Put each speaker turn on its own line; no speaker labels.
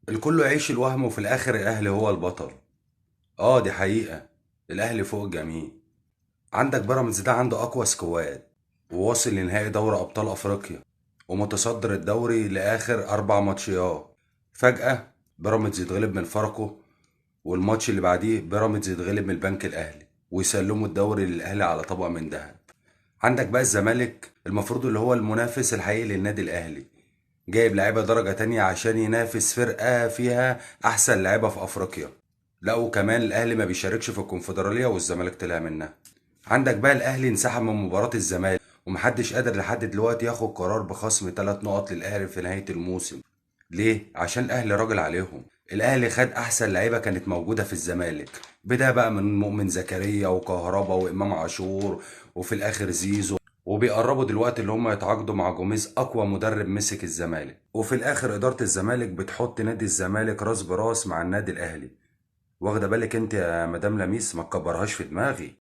الكل يعيش الوهم وفي الاخر الاهلي هو البطل. اه دي حقيقة، الاهلي فوق الجميع. عندك بيراميدز ده عنده اقوى squad، وواصل لنهائي دوري ابطال افريقيا، ومتصدر الدوري لاخر 4 ماتشات. فجأة بيراميدز يتغلب من فاركو، والماتش اللي بعديه بيراميدز يتغلب من البنك الاهلي، ويسلموا الدوري للاهلي على طبق من ذهب. عندك بقى الزمالك المفروض اللي هو المنافس الحقيقي للنادي الاهلي، جايب لعيبة درجه تانية عشان ينافس فرقه فيها احسن لعيبة في افريقيا. لا وكمان الاهلي ما بيشاركش في الكونفدراليه والزمالك طلع منها. عندك بقى الاهلي انسحب من مباراة الزمالك، ومحدش قادر لحد دلوقتي ياخد قرار بخصم 3 نقط للاهلي في نهاية الموسم. ليه؟ عشان الاهلي راجل عليهم. الاهلي خد احسن لعيبة كانت موجودة في الزمالك، بدأ بقى من مؤمن زكريا وكهربا وامام عاشور، وفي الاخر زيزو، وبيقربوا دلوقتي اللي هم يتعاقدوا مع جوميز اقوى مدرب مسك الزمالك. وفي الاخر ادارة الزمالك بتحط نادي الزمالك راس براس مع النادي الاهلي. واخده بالك انت يا مدام لميس؟ ما تكبرهاش في دماغي.